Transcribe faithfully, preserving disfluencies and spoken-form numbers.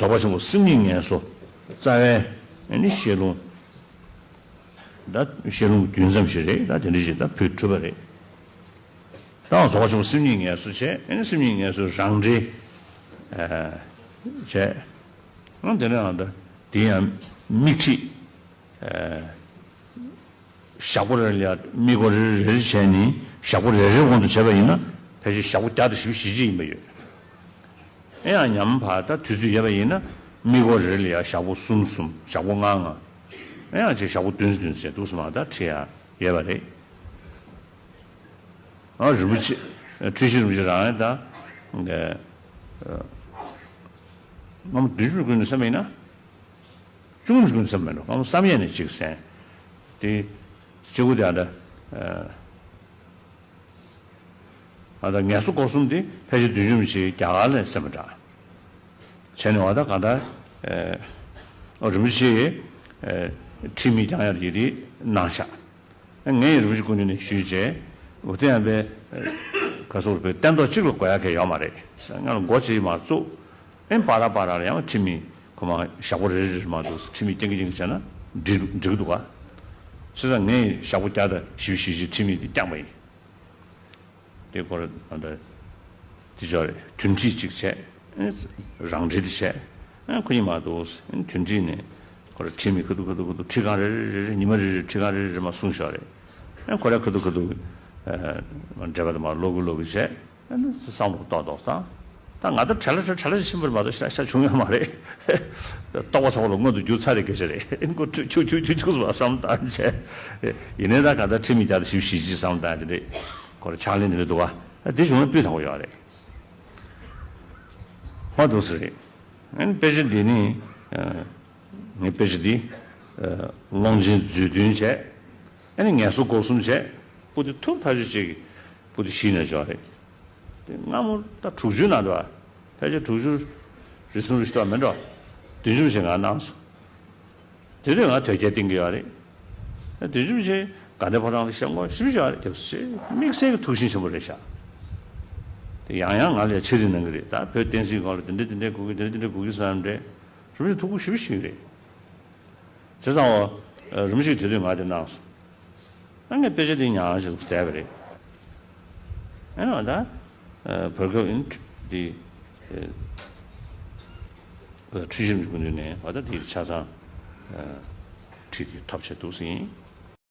རྫོགས་པ་ཆེན་པོ་སེམས་ཉིད་ངལ་གསོ་རྩ་བའི་ཨ་ནི་བཤད་ལུང་། ད་བཤད་ལུང་རྒྱུན་ཙམ་ཞིག་རེད། ད་དེ་འདྲ་ཞིག་ད་བོད་གྲུབ་པ་རེད། ད་རྫོགས་པ་ཆེན་པོ་སེམས་ཉིད་ངལ་གསོ་བྱས། ཨ་ནི་སེམས་ཉིད་ངལ་གསོ་རང་འགྲེལ་བྱས། ཨ་དེ་ནས་ཡང་ད་དེ་ཡང་མིག་ཁྲིད། ཞག་པོ་རེ་ལ་ཡ་མིག་སྒོར་རེ་རེ་རེ་བྱས་ནས་ཞག་པོ་རེ་རེའི་དབང་དུ་བྱས་པ་ཡིན་ན་ཕལ་ཆེར་ཞག་པོ་བརྒྱ་དང་བཞི་བཅུ་ཞེ་གཅིག་ཡིན་པ་ཡོད། ཨེ་ཡང་ཉམས་པ་ད་དུས་ཚོད་ཡོད་པ་ཡིན་ན་མིག་སྒོར་རེ་ལ་ཡ་ཞག་པོ་གསུམ་གསུམ། ཞག་པོ་ལྔ་ལྔ། ཨེ་ཡང་ཅིག་ཞག་པོ་བདུན་ཙམ་བདུན་ཙམ་བྱས་འདུག་སེ་མར་ད་ཁྲིད་ཡ་ཡོད་པ་རེད། ཨ་རིན་པོ་ཆེ་ཁྲུས་གཞི་རིན་པོ་ཆེ་རང་ཡང་ད་སྔ་མོ་བདུན་ཅུ་ཀུན་ནས་བསམ་ཡིན་ན། ཅུང་མི་ཀུན་བསམ་མེད་འགྲོ། སྐབས་བསམ་ཡས་ནས་གཅིག་གསན། དེ་གཅིག་པུ་དེ་ཨ་ད་ཨ་ད་ངལ་གསོ་སྐོར་གསུམ་དེ་ཕལ་ཆེར་བདུན་ཅུ་མི་ཞིག་རྒྱ་གར་ནས་གསན་པ་འདྲ། བྱས་ནས་ཨ་ད་གང་ལྟར་ཨ་རིན་པོ་ཆེ་ཨ་ཁྲིད་མི་རྒྱག་ཡ་དེ་དེ་གནང་ཤག་ངས་རིན་པོ་ཆེ་སྐུ་མདུན་ནས་ཞུས་རྗེས་འོ་དེ་ཡང་པའི་ག་སོགས་པའི་སྟན་ཐོག་གཅིག་ལ་གོ་ཡ་གལ་ཡོད་མ་རེད། ང་ལ་མགོ་ཅིག་མ་བཙུགས། ཨེ་པ་ར་པ་ར་ལ་ཡང་ཁྲིད་མི་ཁོ་མ་ཞག་པོ་རེ་རེ་རེ་མ་འདུག་ཁྲིད་མི་སྐྱེལ་གྱི་སྐྱེལ་གྱི་བྱས་ན་འགྲིག་འགྲིག་གི་འདུག་ག་བྱས་ཙང་ངས་ཞག་པོ་བརྒྱ་དང་བཞི་བཅུ་ཞེ་བཞི་ཁྲིད་མི་དེ་བསྐྱངས་པ་ཡིན། དེ་སྐོར་ཨ་ད་དེ་ཅོག་རེད། མཐུན་ཁྲིད་ཅིག་བྱས། ཨེ་རང་འགྲེལ་དེ་བྱས། ཨེ་ཁོ་གཉིས་མ་འདུག་ཨེ་མཐུན་ཁྲིད་ནས་ཁོ་ར་ཁྲིད་མི་ཁ་ཐུག་ཁ་ཐུག་ཁ་ཐུག་ཁྲིད་གང་རེ་རེ་རེ་རེ་ཉི་མ་རེ་རེ་ཁྲིད་གང་རེ་རེ་རེ་མ་གསུངས་ཤོག་རེད། ཨེ་ཁོ་ར་ཁ་ཐུག་ཁ་ཐུག་ཨེ་འགྲེལ་པ་དེ་མ་ལོག་གི་ལོག་གི་བྱས། ཨ་ནི་བསམ་བློ་ཏོག་ཏོག་བཏང་། ད་ང་ད་བྲེལ་ལ་བྲེལ་བྲེལ་ལ་ཕྱིན་པར་མ་གཏོགས་ཤ་ཤ་བྱུང་ཡོད་མ་རེད། རྟོགས་པ་ཚང་མ་ལ་མངོན་དུ་གྱུར་ཚར་རེད་སྐད་ཆ་རེད། ཨ་ནི་ཁོ་ཁྱུག་ཁྱུག་ཁྱུག་ཁྱུག་ཁྱུག་བསམ་བཏང་བྱས། ཡིན་ནའི་ད་ག་ད་ཁྲིད་མི་བརྒྱ་དང་བཞི་བཅུ་ཞེ་བཞི་བསམ་བཏང་དེ་རེད། ཁོ་ར་ཕྱག་ལེན་དེ་འདྲ་འདུག་ག་ཨ་དེ་བྱུང་ན་སྤུས་དག་པོ་ཡོད་རེད། ཧོ་འདུག་སེ་རེད། ཨ་ནི་དཔེ་ཆ་འདི་ནི་ངའི་དཔེ་ཆ་འདི་ཀློང་ཆེན་མཛོད་བདུན་བྱས། ཨ་ནི་ངལ་གསོ་སྒོ་གསུམ་བྱས། པོ་ཏི་ཐུབ་ཐག་ཆོད་ཅིག་པོ་ཏི་གཞི་ནས་འཇོག་རེད། དེ་སྔ་མོ་ད་དྲུག་ཅུའི་ནང་དུ་ཕལ་ཆེར་དྲུག་ཅུ་རེ་ཟུང་རེ་ཤོག་མེད་འགྲོ། བདུན་ཅུ་ཞིག་ང་གནང་སོང་། དེ་དུས་ང་དོལ་རྒྱལ་བསྟེན་གྱི་ཡོད་རེད། ད་བདུན་ཅུ་ཞིག་དགའ་ལྡན་ཕོ་བྲང་ལ་བཤད་མགོ་ཞིབ་ཞིག་ཡོད་རེད། དེ་ཚོ་དམིགས་བསལ་གྱི་ཐུགས་ཞེན་ཆེན་པོ་རེད་ཤག་དེ་ཡང་ཡང་ང་ལ་ཆེད་དུ་གནང་གི་རེད། ད་བོད་བསྟན་སྲིད་སྐོར་ལ་དེ་འདྲ་དེ་འདྲ་དགོས་ཀྱི་དེ་འདྲ་དེ་འདྲ་དགོས་ཀྱི་བསམ་རེད། རིན་པོ་ཆེ་ཐུགས་ཁུར་ཞེ་པོ་ཞིག་རེད། བྱས་ཙང་འོ། རིན་པོ་ཆེས་དེ་དུས་ང་དེ་གནང་སོང་། ད་ངས་དཔེ་ཆ་དེ་ཉར་ཞིག་བསྡད་པ་རེད། ཨེ་ན་ད། བར་སྐབས་ཨིན་དེ། འཁྲུལ་ཞིབ་ཀྱི་སྐུ་མདུན་ནས་བ་ད་དེ་ཆ་ཚང་། ཁྲིད་དེ་ཐོབ་བྱས་འདུག་ཟིན།